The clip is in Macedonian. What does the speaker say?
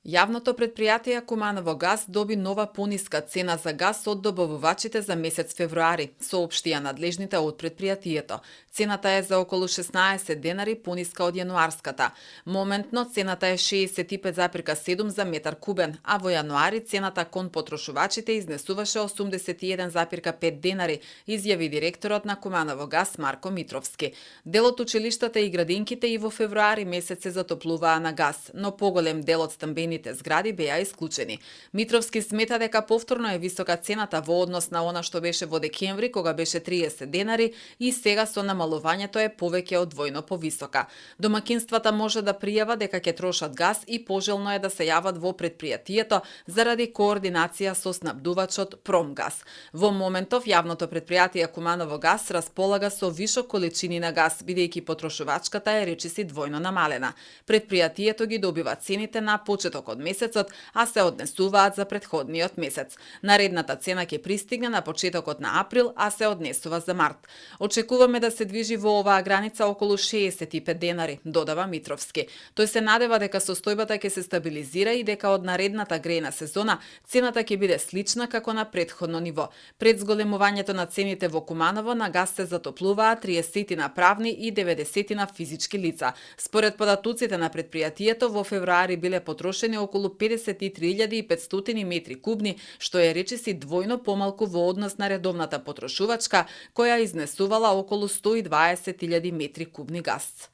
Јавното претпријатие Куманово газ доби нова пониска цена за газ од добавувачите за месец февруари, соопштија надлежните од претпријатието. Цената е за околу 16 денари пониска од јануарската. Моментно цената е 65,7 за метар кубен, а во јануари цената кон потрошувачите изнесуваше 81,5 денари, изјави директорот на Куманово газ Марко Митровски. Дел од училиштата и градинките и во февруари месец се затоплуваа на газ, но поголем дел од стамбените згради беа исклучени. Митровски смета дека повторно е висока цената во однос на она што беше во декември кога беше 30 денари и сега со намалувањето е повеќе од двојно повисока. Домакинствата може да пријава дека ќе трошат газ и пожелно е да се јават во претпријатието заради координација со снабдувачот Промгаз. Во моментов јавното претпријатие Куманово газ располага со вишок количини на газ, бидејќи потрошувачката е речиси двојно намалена. Претпријатието ги добива цените на почеток од месецот, а се однесуваат за претходниот месец. Наредната цена ќе пристигне на почетокот на април, а се однесува за март. Очекуваме да се движи во оваа граница околу 65 денари, додава Митровски. Тој се надева дека состојбата ќе се стабилизира и дека од наредната грејна сезона цената ќе биде слична како на претходно ниво. Пред зголемувањето на цените во Куманово на газ се затоплуваа 30 на правни и 90 на физички лица. Според податоците на претпријатието во февруари биле потрошени околу 53.500 метри кубни, што е речиси двојно помалку во однос на редовната потрошувачка, која изнесувала околу 120.000 метри кубни газ.